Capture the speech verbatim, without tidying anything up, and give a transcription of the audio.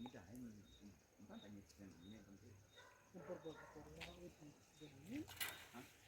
Ini dah ini. Entah tanya. Ini penting. Yang berbau kotor, yang itu, yang ini. Hah?